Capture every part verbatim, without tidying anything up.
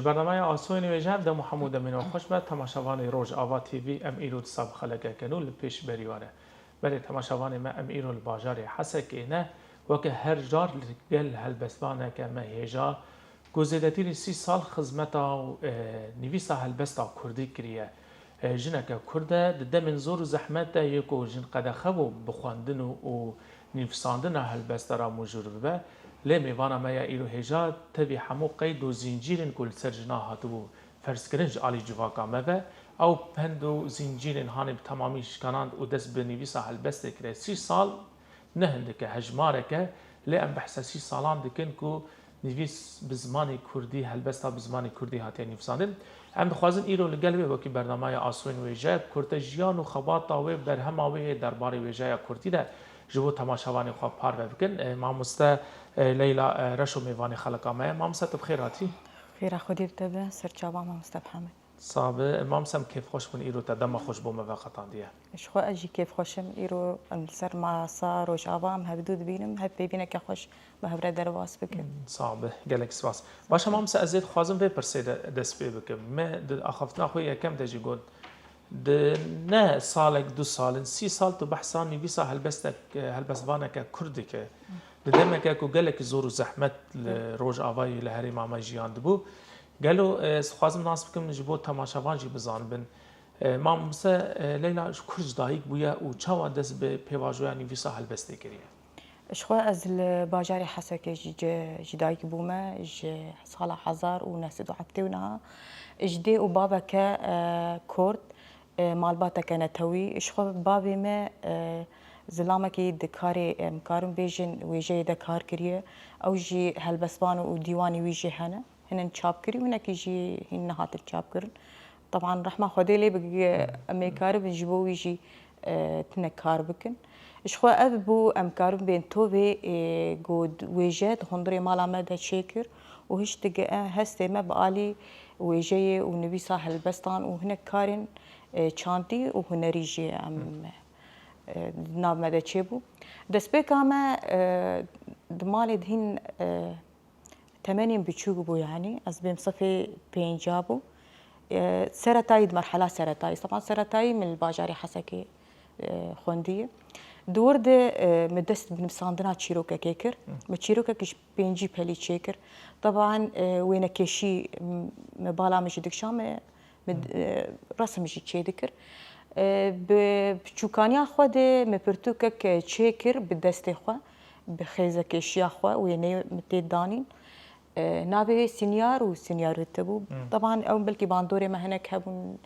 Bernameya Asoyên Wêje, ev dem û hemû demên we xweş be. Temaşevanê Rojava T V, em îro disa bi xelekeke nû li pêş berî we ne. Belê temaşevanê me, em îro li bajarê Hesekê ne. Weke her car li gel helbestvaneke me hêja ku zêdetirî sî sal xizmeta, e, nivîsa helbesta kurdî kiriye. E, jineke kurd e, di demên zor û zehmet de yê ku jin qedexe bû bi xwendin û, û nivîsandina helbesta re mûjûr bibe. Lê mêvana me ya îro hêja tevî hemû qeyd û zincîrên ku li ser jina hatibû ferzkirin ji alî civaka me ve, ew pend û zincîrên hanê bi temamî şikanand û dest bi nivîsa helbestê kire. Sî sal ne hindik e, hejmarek e, lê em behsa sî salan dikin ku nivîs bi zimanê kurdî, helbesta bi zimanê kurdî hatiye nivîsandin. Em dixwazin îro li gel wê wekî bernameya Asoyên Wêje, kurtejiyan û xebata wê, berhema wê yê derbarê wêjeya kurdî de ji bo temaşevanê xwe parve bikin. E, mamoste, e, Leyla, e, Reşo mêvanê xeleka me ye. Mamoste, tu bi xêr hatî. Xêra Xwedê bi te be, serçava mamoste Mihemed. Sabe, e, mamoste, em kêfxweş bûn îro te dema xwe ji bo me veqetandiye. Ji xwe ez jî kêfxweş im. Îro em li ser masa Rojava em hevdu dibînim, hevpeyvîneke xweş bi hev re derbas bikin. Sabe, gelek spas. Baş e, mamoste, ez ê dixwazim vê pirsê de dest pê bikim. Me di axaftina xwe yekem de jî got, di ne salek, du salin, sî sal tu behsa nivîsa helbestek, helbestvaneke kurd dike. Di demeke ku gelekî zor û zehmet li Rojavayê, li herêma me jiyan dibû. Gelo, e, ez dixwazim nas bikim ji bo temaşevan jî bizanibin. E, mamoste, e, Leyla ji kur ji dayik bûye û çawa dest bi pêvajoya nivîsa helbestê kiriye? Ji xwe ez li bajarê Hesekê jî ci-, ji dayik bûme, ji sala hezar û neh sed û heftê û niha. Ji dê û baveke, e, kurd, e, malbateke netewî. Ji xwe bavê me, e, zilamekî di karê, em karin bêjin, wêjeyê de kar kiriye. Ew jî helbestvan û dîwanê wî jî hene. Hinên çap kirî, hinekî jî hîn nehatin çap kirin. Teban rehma Xwedê lê bigire, em ê karibin ji bo wî jî, e, hinek kar bikin. Ji xwe ev bû, em karin bên tovê, e, ku wêje di hundirê mala me de çêkir û hişt dike, e, hestê me bi alî wêjeyê û nivîsa helbestan û hinek karên, e, çandî û hunerî jî em, e, di nav me de çêbû. Destpêka me, e, di malê de hîn, e, temenên biçûk bû, yanî ez bêm sifê pênca bû. E, seretayî, di merhela seretayî, sepan seretayî min li bajarê Hesekê, e, xwendiye. Di wir de, e, min dest bi nivîsandina çîrokekê kir. Min çîrokek ji pêncî pelî çêkir. Teban, e, wênekêşî, m-, me bala min jî dikişa, me Min, e, resim jî çêdikir. E, bi piçûkaniya xwe de min pirtûkek, e, çêkir bi destê xwe, bi xêzekêşiya xwe, wêneyê min tê danîn. E, navê wê Sinyar û Sinyarûte bû. Teban ew belkî bandorê me hinek hebûn,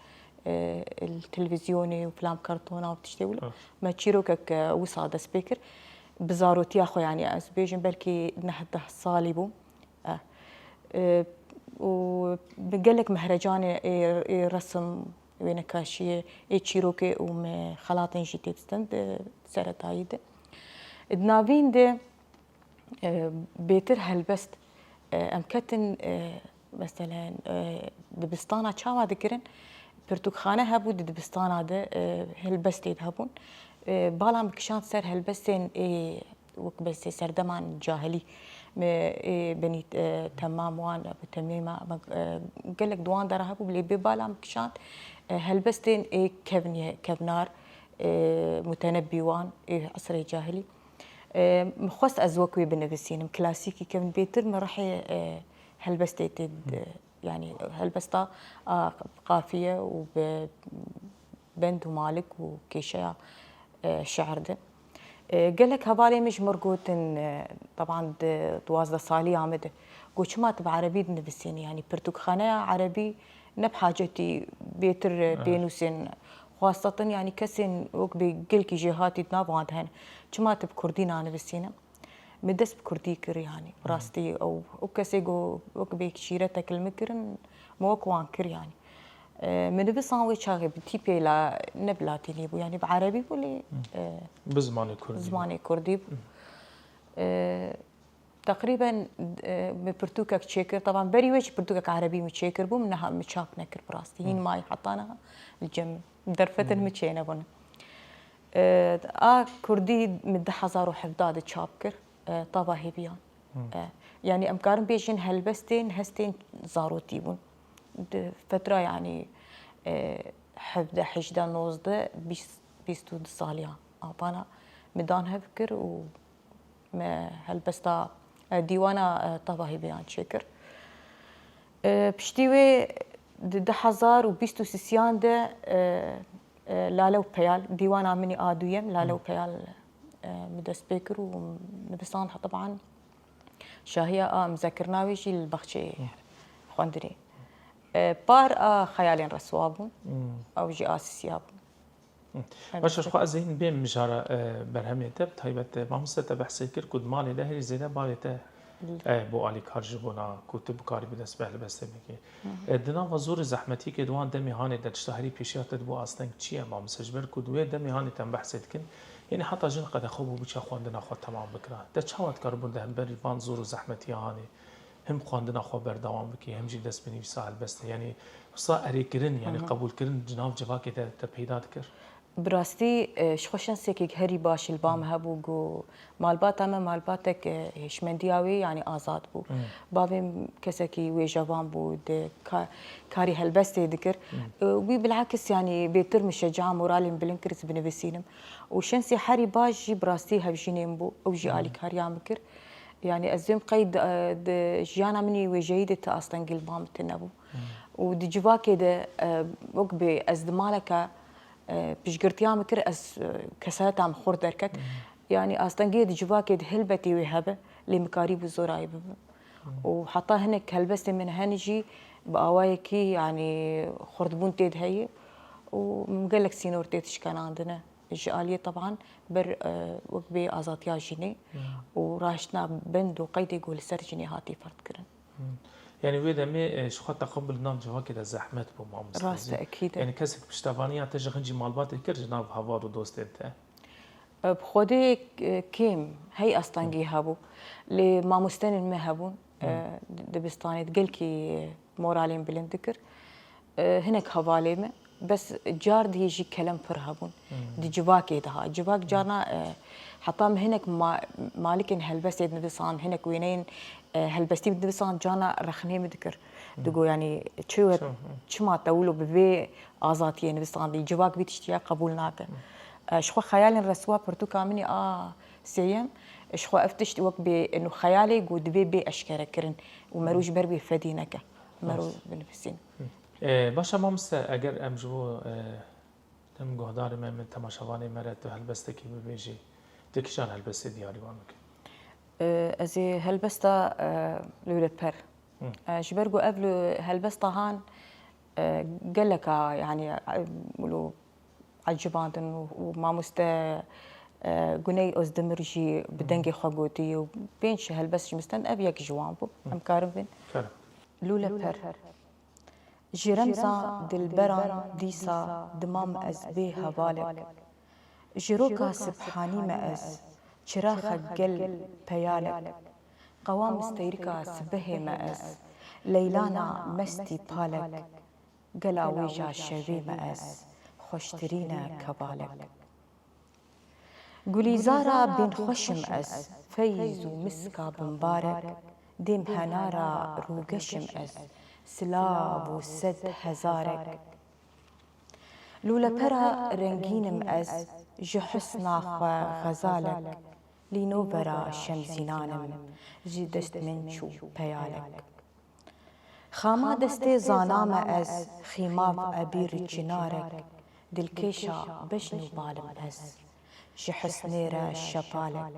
e, li televîzyonê û filan kartona û tiştê wilo. Me çîrokek, e, wisa dest pê kir. Bi zarotiya xwe, yanî ez bêjim belkî neh deh salî bû. E, e, û bi gelek mehrecanê ê, ê resim, wê nekaşiyê, ê çîrokê û me xelatên jî tê distin di seretayî de. Di navîn de, e, bêtir helbest, e, em ketin, e, meselen, e, dibistana çawa dikirin? Pirtûkxane hebû, di dibistana de, e, helbestê de hebûn. E, bala min kişand ser helbestên ê wek besê serdeman cahilî me, ê, benî, e, temam wan, Ebû Temîma, me, e, gelek di wan dera hebû, lê bê bala min kişand, e, helbestên ê kevnî-, kevnar, e, mutenebbî wan, ê esrê cahilî. E, min xwest ez wek wê binivîsînim, klasîkî kevn bêtir min rihê, e, helbestê tê, e, yanî helbesta, a, qafiye û bi bend û malik û kêşeya, e, şiir de. E, gelek hevalê min ji mir gotin, e, teban di duwazdeh saliya min de, got, çima tu bi erebî dinivîsînî? Yanî pirtûkxaneya erebî ne bi hacetî bêtir, e, pênûsên xwestatin, yanî kesên wek bê gelkî jêhatî di nav wan de hene. Çima tu bi kurdî nanivîsîne? Min dest bi kurdî kir, yanî, bi rastî ew, ew kesê ku wek bê şîretek li min kirin, min wek wan kir, yanî. E, min nivisan wê çaxê bi tîpê la, ne bi latînî bû, yanî bi erebî bû, lê, e, bi zimanê kurdî bû. Zimanê kurdî bû. E, teqrîben, e, min pirtûkek çêkir, teban berî wê jî pirtûkek erebî min çêkir bû, min niha min çap nekir bi rastî. Hîn mayî heta niha li cem min. Derfetin min çênebûne. E, a kurdî min du hezar û hevdeh de çap kir, e, Tava Hêviyan. E, Yanî em karin bêjin helbestên hestên zarotî bûn. Di fetra yanî, e, hevdeh, hejdeh, nozdeh, bîst, bîst û du saliyan. A, vana min dan hev kir û me helbesta, e, dîwana, e, Tava Hêbeyan çêkir. E, piştî wê di du hezar û bîst û sisiyan de, e, e, Lale û Peyal, dîwana min a duyem, Lale û Peyal, e, min dest pê kir û nivîsand, teban şahiya a mizekirina wê jî li baxçeyê xwendinê. E, par a xeyalên reswa bûn, ew jî a sisiya bûn. Baş e, xwe ez ê hîn bêm mijara, e, berhemê te, bi taybet, e, mamoste te behsê kir ku di malê de herî zêde bavê te, e, bû alîkar ji bona ku tu bikarî bi dest bi helbestê bikî. E, di nava zor û zehmetiyê ke di wan demê hanê de tişta herî pêşiya te dibû asteng çi ye mamoste? Ji ber ku di wê demê hanê te em behsê dikin, yanî heta jin qede xwe bû biçe xwendina xwe temam bikira. Te çawa dikaribûn di hemberî van zor û zehmetiya hanê him xwendina xwe berdewam bikî, him jî dest bi nivîsa helbestê, yanî wisa erêkirin, yanî qebûlkirin di nav civakê de te peyda dikir? Bi rastî, e, ji xwe şensekek herî baş li ba min hebû ku malbata me malbatek, e, hişmendiya wê, yanî azad bû. Bavê min kesekî wêjevan bû, di ka-, karî helbestê dikir. E, wî bilakis, yanî bêtir min şeca, moralê min bilind kir ez binivîsînim. Û şensê herî baş jî bi rastî hevjînê min bû, ew jî alîkariya min kir. Yanî ez dibêm qey di, e, di jiyana min yê wêjeyî de ti astengî li ba min tune bû. Û di civakê de, e, wek bê ez di maleke, e, piştgirtiya min kir, ez, e, kesayeta min xurt derket. Yanî astengiyê di civakê de helbetî wê hebe, lê min karîbû zora wê bibim. Û heta hinek helbestên min hene jî bi awayekî, yanî xurtbûn tê de heye û min gelek sînor tê dişkenandine. Ji aliyê teban ber, e, wek bê azadiya jinê û rahiştina bend û qeydê ku li ser jinê hatî ferz kirin. Hmm. Yanî wê demê, e, ji xwe teqebûl nav civakê de zehmet bû, mamoste. Rast e, ekîd e. Yanî kesek piştevaniya te ji xencî malbatê kir ji nav heval û dostên te? E, bi Xwedê, e, kêm, hey astengî hebû. Lê mamostenên me hebûn, e, di-, dibistanê de gelkî, e, moralên bilind dikir. E, hinek hevalê me, bes cardî jî kelem pir hebûn. Di civakê de ha. Civak carna, e, heta min hinek ma-, malikên helbestê dinivîsan, hinek wêneyên, e, helbestî dinivîsan, carna rexnê min dikir. Digo, yanî, çi we, çima te wilo bi vê azatiyê nivîsandî? Civak vî tiştiya qebûl nake. E, ji xwe xeyalên reswa pirtûka min ê a sêyem, ji xwe ev tişt wek bê, eno xeyalê ku divê bê eşkere kirin û mero ji ber wê fedî neke. Mero binivîsîn. E, baş e mamoste, eger em ji bo, e, tim guhdarê me, min temaşevanê me re tu helbestekî bibêjî, tu kîjan helbestê diyarî wan bikî? E, ez ê helbesta, e, Lûleper. E, ji ber ku ev lû-, helbesta han, e, gelek a, yanî, e, wilo ecibandin û, û mamoste, e, Guney Ozdemir jî bi dengê xwe gotî û pênc helbest ji min stend, ev yek ji wan bû. Em karin bên. Lûleper. Ji remza dilberan dîsa dimam ez bê hevalek. Ji roka sibhanî me ez, çiraxek gel peyalek. Qewam steyrika sibehê me ez, leylana mestî palek. Gela wêja şevê me ez, xweştirîne kevalek. Gulîzara bênxweş im ez, feyz û miska bimbarek, dêm henara rûgeş im ez, silav û sed hezarek. Lûlepera rengîn im ez, ji husna xwe xezalek, lînovera şemzînan im, ji dest min çû peyalek. Xama destê zana me ez, xîmav ebîr çinarek, dilkêşa bejn û bal im ez, ji husnê re şepalek.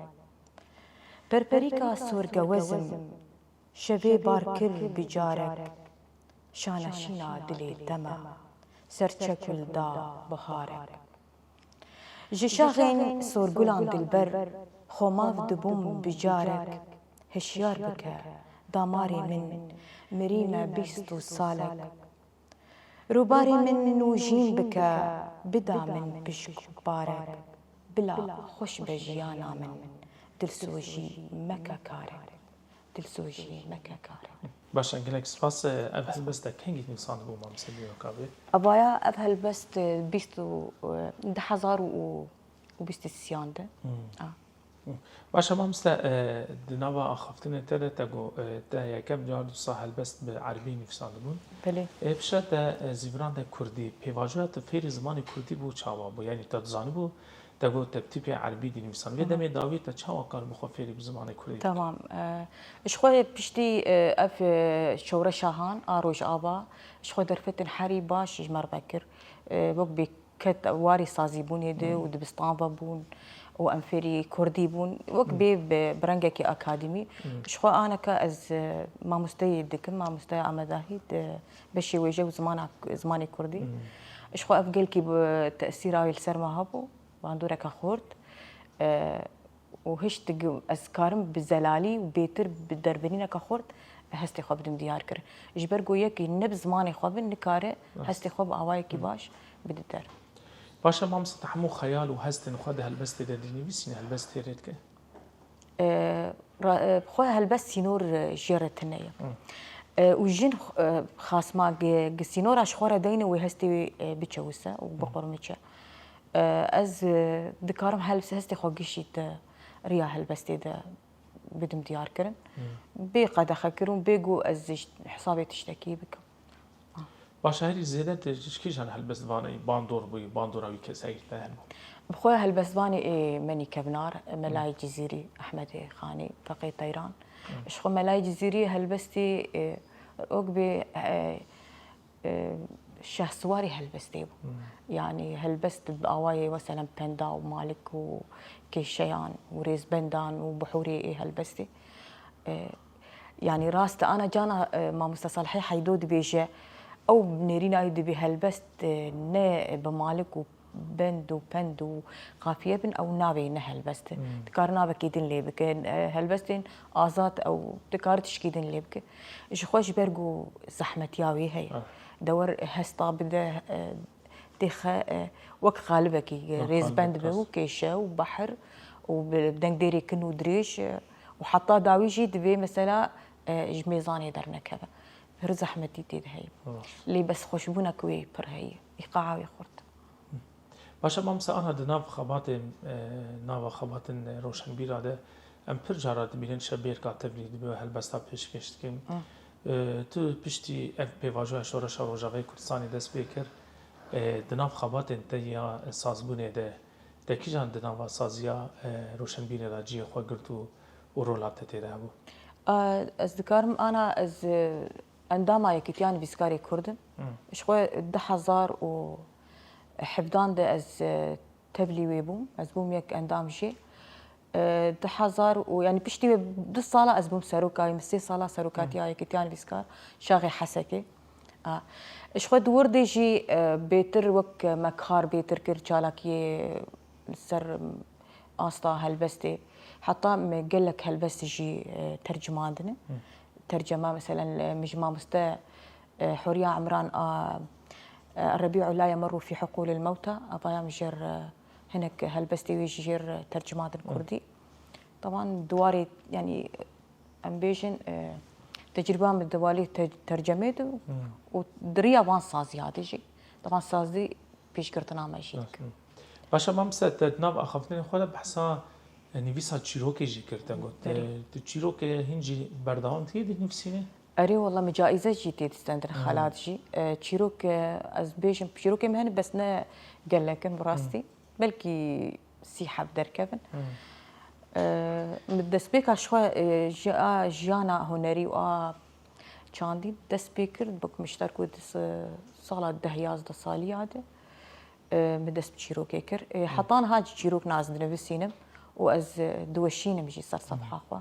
Perperîka sorgewez im, şevê bar kir bi carek, şaneşîna dilê te me, serçekul da biharek. Ji şaxên sorgulan dilber, xwe mav dibûm bi carek, hişyar bike, damarê min, mirî me bîst û salek. Rûbarê min nûjîn bike, bida min pişk û parek, bila xweş be jiyana min, dilsozî meke karek. Dilsozî meke kar. Baş e, gelek spas. Ev helbest te kengî nivîsandibû, mamoste Lîno Kavê? Avaya ev helbest, e, bîst û, e, du hezar û bîst û sêyan de. Hmm. A. Baş e mamoste, e, di nava axaftinê te de te got, e, te yekem car wisa helbest bi erbî nivîsandibûn. Belê. Ê piştre te, e, zîviran de kurdî, pêvajoya te fêrî zimanê kurdî bû çawa bû? Yanî te dizanibû, te got te bi tîpê erbî dinivîsand. Vê demê dawî te çawa kar bi xwe fêrî bi zimanê kurdî bikir? Tamam. E, ji xwe piştî, e, ev, e, şewreşa han a Rojava, ji xwe derfetên herî baş ji me re vekir. E, wek bê ket warê sazîbûnê de û dibistan ve bûn û em fêrî kurdî bûn. Wek bê bi, bi rengekî akademî. Ji xwe aneke ez, e, mamosteyê dikim, mamosteya amedahî di beşê wêje û zimana, zimanê kurdî. Ji xwe ev gelkî bi tesîra wê li ser me hebû, bandoreke xurt. E, û hişt ez karim bi zelalî û bêtir bi derbirîneke xurt hestê xwe bidim diyar kir. Ji ber ku yekî ne bi zimanê xwe bin, nikare hestê xwe bi awayekî baş bide der. Baş e, mamoste, te hemû xeyal û hestên xwe di helbestê de dinivîsîne, helbest têrê dike? E, ra-, e, xwe helbest sînor, e, jê re tune ye. E, û jin, e, xasma gi, gi sînora ji xwe re deyne wê hestê wê, e, biçewise û biqurmiçe. E, ez, e, dikarim hel-, hestê xwe gişî di riya helbestê de bidim diyar kirin. Bê qedexekirin, bê ku ez ji hesabê tiştekî bikim. Baş e, herî zêde tu ji kîjan helbestvanê bandor bûyî, bandora wî kesayî te hebû? Bi xwe helbestvanê ê menî kevnar, Melayê Cizîrî, Ehmedê Xanî, Feqê Teyran. Ji xwe Melayê Cizîrî helbestî, e, ok bê, e, e, şehsiwarê helbestê bû. Yanî helbest bi awayê, meselen, penda û malik û kêşeyan û rêzbendan û buhûrê ê helbestê. E, yanî rast e, ana cana, e, mamoste Salihê Heydo dibêje, ew nêrîna wî dibê helbest, e, ne bi malik û bend û pend û qafiye bin, ew navê ne helbest e. Dikare navekî din lê bike. E, helbestên azad ew dikare tişkî din lê bike. Ji xwe ji ber ku zehmetiya wê heye. Dewer hesta bide, e, têxe, e, wek qalibekî, e, wek rêzbend be û kêşe û behr û bi dengdêrê kin û dirêj, e, û heta dawî jî divê mesela, e, ji mêzanê dernekeve. Pir zehmetî tê de heye. Lê bes xweşbûnek wê pir heye. Îqaa wê xurt. Baş e, mamoste, ana di nav xebatê, e, nava xebatên roşenbîra de em pir cara dibînin şebêrka tevlî dibe û helbesta pêşkêş dikin. E, tu piştî ev pêvajoya Şoreşa Rojavayê Kurdistanê dest pê kir, e, di nav xebatên te ya sazbûnê de te kîjan di nava saziya, e, roşenbîrê de cihê xwe girt û, û rola te tê de hebû? A, ez dikarim ana ez, e, endama Yekîtiya Nivîskarê Kurd im. Ji xwe du hezar û hevdan de ez, e, tevlî wê bûm. Ez bûm yek endam jê. E, du hezar û, yanî piştî wê du sala ez bûm seroka wê, min sê sala serokatiya Yekîtiya Nivîskar Şaxê Hesekê. A, ji xwe di wir de jî, e, bêtir wek me kar bêtir kir, çalakiyê li ser asta helbestê. Heta me gelek helbest jî, e, tercimandine. Tercema, meselen, e, min ji mamoste, e, Huriya Emran a, e, Rebi'u la yemurru fi huqulil mewta, avaya min jêr, e, hinek helbestê wê ji jêr, e, tercimandin kurdî. Taban di warê, yanî, em bêjin, e, tecrîba min di warê te-, tercemê de û di riya van saziya de jî, di van sazî pêşgirtina me jî dikin. Baş e, mamoste, te di nav axaftinên xwe de behsa, e, nivîsa çîrokê jî kir, te got. Belê. E, tu çîrokê hîn jî berdewam dikî dinivîsînî? Erê, wela min caîze jî tê distendin, xelat jî. E, çîrok, e, ez bêjim, çîrokê min hene, bes ne gelek in, bi rastî. Belkî sî heb derkevin. E, min destpêka ji xwe, e, ji a jiyana hunerî û a çandî dest pê kir, bi ku min ji ter ku di s-, sala deh yazdeh saliya de, e, min dest bi çîrokê kir. E, heta niha jî çîrok nas dinivîsînim û ez, e, diweşînim jî ser sefha xwe.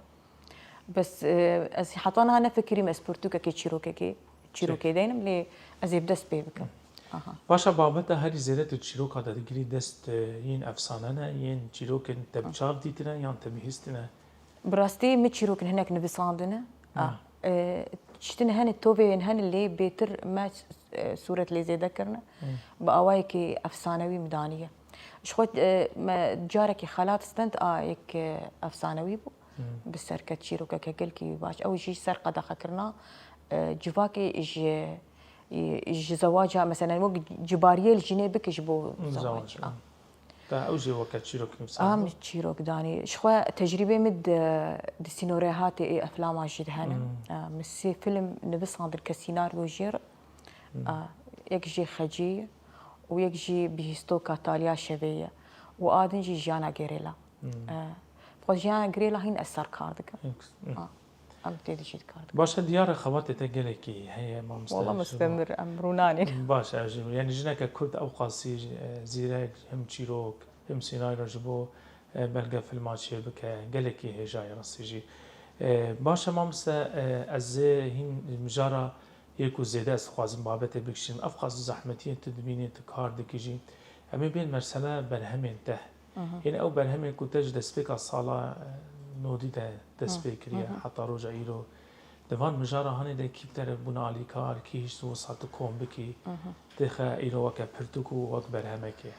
Bes, e, ez heta niha nefikirîm ez pirtûkekê çîrokekê, çîrokê deynim, lê ez ê bi dest pê bikim. Aha. Baş e, babeta herî zêde tu çîroka te digirî dest, e, yên efsane ne, yên çîrokên te bi çav dîtine yan te bihîstine? Bi rastî min çîrokin hinek nivîsandine. A, e, tiştin hene, toveyên hene, lê bêtir me, e, sûret lê zêde kirine. Bi awayekî efsanewî min daniye. Ji xwe, e, me carekî xelat stend a yek, e, efsanewî bû. Bi serket çîrokeke gelkî baş. Ew jî ser qedexekirina, e, civakê ji, ji zewaca, meselen, wek cibariyê li jinê bike ji bo zewac. Zewac, a. Te ew jî weke çîrok nivîsandin? A, min çîrok danî. Ji xwe tecrîbê min di, di sînorê hatê ê eflama jî de hene. Hmm. A, min sê film nivisandin ke sînaryo jê re. Hmm. A, yek jî Xecê ye û yek jî Bihîstoka Taliya Şevê ye. Û a din jî Jiyana Gerêla. Hmm. A, xwe Jiyana Gerêla hîn ez ser kar dikim. Yek-, hmm. A. Em tê de jî dikar dikin. Baş e, diyar e xebatê te gelekî heye, mamoste. Wala Mustemir, em rûnanîn. Baş e, ev jî, yanî jineke kurd ew qasî, e, zîrek, him çîrok, him sînaryo ji bo, e, belge filma çêbike, gelekî hêja ye rastî jî. E, baş e, mamoste, e, ez ê hîn mijara yê ku zêde ez dixwazim babetê bikişînim. Ev qas zehmetiyên tu dibînî, tu kar dikî jî. Em ê bên merseme berhemên te. Mhm. Hîn ew berhemên ku te ji destpêka sala, e, nodî de dest pê kiriye, mhm, heta roja îro. Di van mijara hanê de kî bi te re bûne alîkar, kî hişt wisa tu kom bikî, mhm, dixe îro weke pirtûk û wek berhemekê?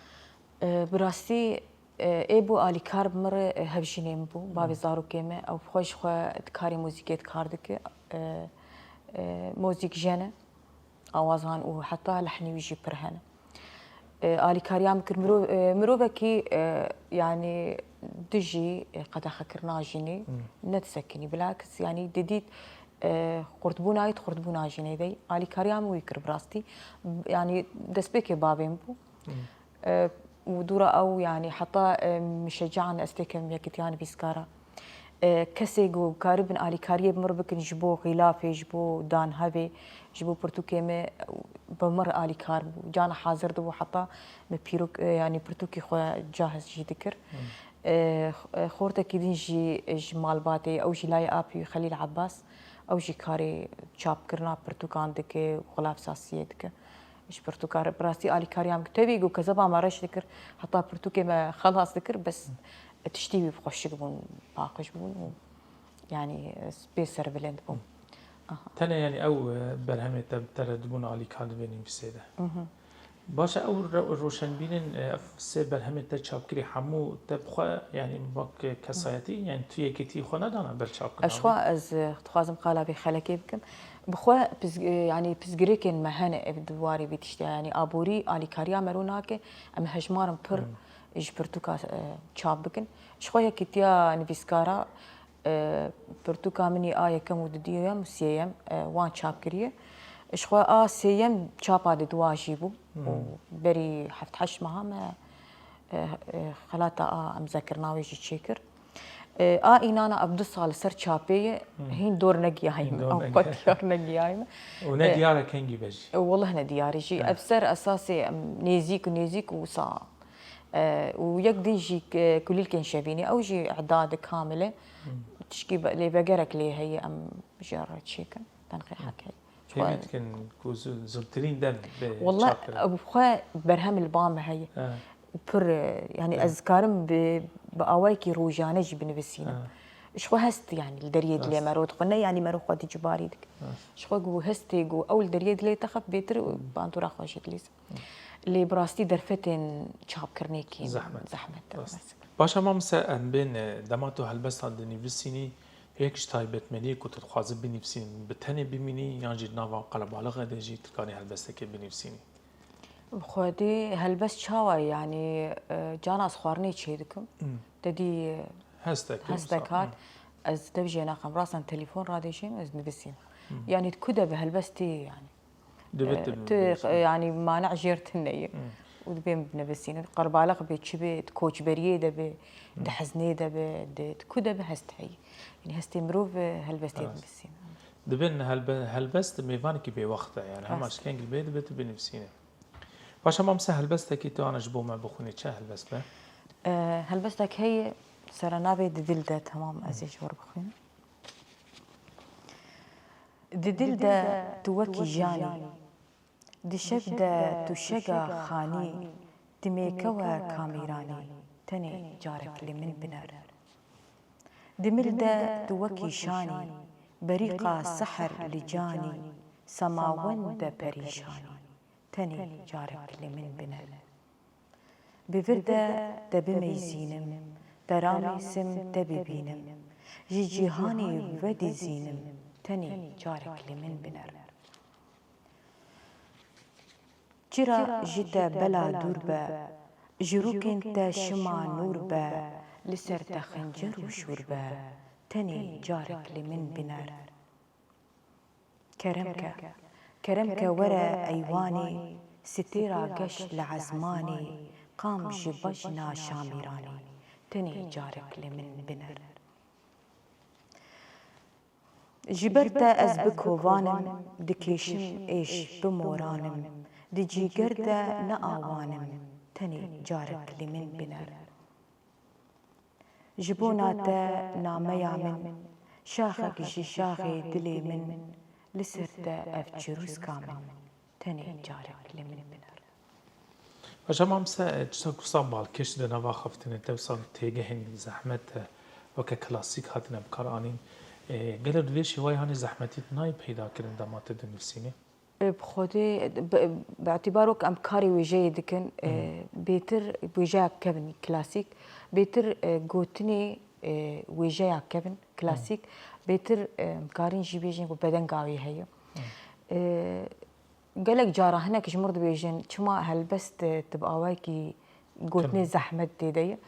E, bi rastî, e, ê bû alîkar bi min re, e, hevjînê min bû, bavê, mhm, zarokê me. Ew xwe ji xwe di karê muzîkê de kar dike. E, e, mozîk jene. Awazan û heta lehnî wî jî pir hene. E, alîkariya min kir, mirov-, e, mirovekî, e, yanî dijî, e, qedexekirina jinê, hmm, nedisekinî. Bilakis, yanî didît, e, xurtbûna wî di xurtbûna jinê de. Alîkariya min wî kir bi rastî. Yanî destpêkê bavê min bû. Hmm. E, û dûra ew, yanî heta, e, muşecaen ez têkevim yekîtiya nivîskara. E, kesê ku karibin alîkariyê bi mir bikin ji bo xîlafê, ji bo danhevê, ji bo pirtûkê me, bi mir alîkar bû. Cana hazir dibû heta me pîrok, e, yanî pirtûkî xwe cahiz jî dikir. Hmm. E, x-, e, xortekî din jî ji malbatê, ew jî layê apî Xelîl Abbas, ew jî karê çapkirina pirtûkan dike û xilafsaziyê dike. Ji pirtûka re bi rastî alîkariya min tevî ku kezeba me reş dikir, heta pirtûkê me xelas dikir, bes tiştî wî xweşik bûn, paqij bûn û yanî ez pê serbilind bûm. Aha. Tenê yanî ew, e, berhemê te, te re dibûn alîkar di vê nivîsê de. Mhm. Baş e, ew ro-, roşenbîrên, e, ev sê berhemê te çapkirî hemû te bi xwe, yanî wek kesayetî, yanî tu yekîtî xwe nedana ber çapkirina wî? Ez xwe, ez, e, dixwazim qala vê xelekê bikim. Bi xwe piz-, e, yanî pirsgirêkên me hene ev di warê vê tiştê, yanî aborî alîkariya me ro nake, em hejmarin pir, hmm, ji pirtûka, e, çap bikin. Ji xwe yekîtiya nivîskara, e, pirtûka min î a yekem û dudiyem û sêyem, e, wan çap kiriye. Ji xwe a sêyem çapa di dua jî bû, hmm, û berî heft heşt meha me, e, e, xelata a emzekirina wê jî çêkir. E, a înana ev du sal li ser çapê ye, hmm, hîn dor negiyayî me, hîn dor ew qet negiyayî, diyar negiyayî me. Û ne, e, diyar e kengî be jî. E, weleh ne diyar e jî. Evet. Ev ser esasê em nêzîk û nêzîk û wisa. E, û yek din jî, e, kulîlkên şevînê, ew jî îdad e kamil e. Hmm. Tişkî be-, lê vegerek lê heye, em jê re çêkin. Tenqî, hmm, hek heye. Hêvî dikin ku zu-, zûtirîn dem bê çapkirin. Wellah, ew xwe berhem li ba me heye. He. Pir, e, yanî, he, ez karim bi, bi awayekî rojane jî binivîsînim. He. Ji xwe hest, yanî, li deriyê dilê, rast, me ro dixwe. Ne, yanî, me ro xwe dicibarî dike. Rast. Ji xwe ku hestê ku ew li deriyê dilê te xwe bêtir, hmm, bandora xwe jî dilîzim. Lê bi rastî derfetên çapkirinê kêm in. Zehmet e. Zehmet e. Rast. Baş e, mamoste, em bên, e, dema tu helbesta dinivîsînî, yek ji taybetmeniyê ku tu dixwazî binivîsînî, bi tenê bimînî yan jî di nava qelebalixê de jî tu dikarî helbestekê binivîsînî? Bi xwedî helbest çawa ye? Yanî, e, cana ez xwarinê çê dikim. Hmm. Te dî, e, hestek, hestek hat. Hmm. Ez dev jê naxim. Rasan telefon radêjim, ez nivîsînim. Hmm. Yanî ku de bi helbest tê, yanî. Divê tu, e, tu, binivîsînî, e, yanî, mane jêr tune ye. Hmm. Û dibê min binivîsîne. Qerbalix bê, çi bê, di koçberiyê de bê, hmm, di heznê de bê, di, di ku de bê hest heye. Yanî hestê mirov, e, helbestê, rast, dinivîsîne. Dibin helbe-, helbest mêvanekî bêwext e, yanî hema, rast, ji kengî bê dibê tu binivîsîne. Baş e, mamoste, helbestekî tu ana ji bo me bixwînî, çi helbest be? E, helbestek heye, sera navê Di Dil De, temam, ez ê, hmm, ji wir bixwînim. Di dil de tu wekî janî, di şev de tu şega xanî, dimêke we kamîranî, tenê carek li min biner. Di mil de tu wekî şanî, berîqa seher li canî, semawend de perîşanî, tenê carek li min biner. Bi vir de te bimeyzînim, te ramêsim, te bibînim. Ji cîhanê vedizînim, tenê carek li min biner. Çira ji te bela dûr be, Ji rûkên te şima nûr be, li ser te xencer û şûr be, tenê carek li min biner. Kerem ke, kerem ke were eywanê, sitêra geş li ezmanê, qam ji bejna Şamîranê, tenê carek li min biner. Ji ber te ez bi kovan im, dikêşim êş bi moran im, di cîger de ne awan im, tenê carek li min biner. Ji bona te nameya min, şaxek ji şaxê dilê min, li ser te ev çirûska min, tenê carek li min biner. Paşa Mamse, tişta ku wisa balkêş di nava xeftinê te, wisa têgehên zehmet e, weke klasîk hatine bi kar anîn. E, gelo di vê şêwayê hanê zehmetî nayê peyda kirin dema tu dinivîsînî? E, bi xwedê, bi, bi îtîbar wek em karê wêjeyê dikin, e, bêtir wêjeya kevin klasîk, bêtir, e, gotinê, e, wêjeya kevin klasîk, bêtir, e, em karîn jî bêjin ku bedenga wê heye. E, Gelek cara hinek ji mir dibêjin, çima helbest, e, tu bi awayekî gotinê zehmet tê de ye?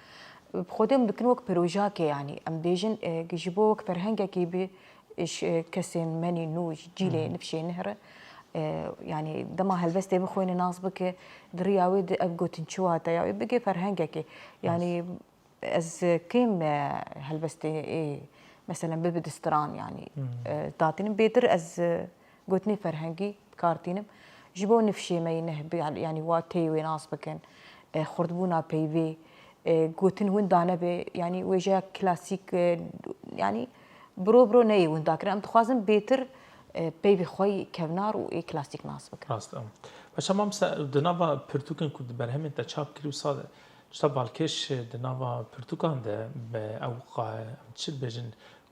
Bi xwedê em dikin wek projakê, yanî em bêjin, e, ji bo wek ferhengekî bi, e, ş-, e, kesên menî nû, cîlê nifşê nihre, e, yanî dema helbestê bixwêne nas bike, di riya wê de ev gotin çi wate ya wê bike ferhengekê. Yanî ez kêm, e, helbestê ê, meselen bibe di stran, yanî, e, datînim bêtir ez, e, gotinê ferhengî bi kar tînim. Ji bo nifşê me yê neh bi, yanî wa tê wê nas bikin, e, xurtbûna peyvê, e, gotin winda nebe, yanî wêjeya klasîk, e, yanî biro biro neyê winda kirin. Em dixwazin bêtir, e, peyvê xwe yî kevnar û ê klasîk nas bikin. Rast, em. Paşa Mamse, di nava pirtûkên ku di berhemên te çap kirî wisa de, tişta balkêş di nava pirtûkan de, be ew qa-, em çi dibêjin,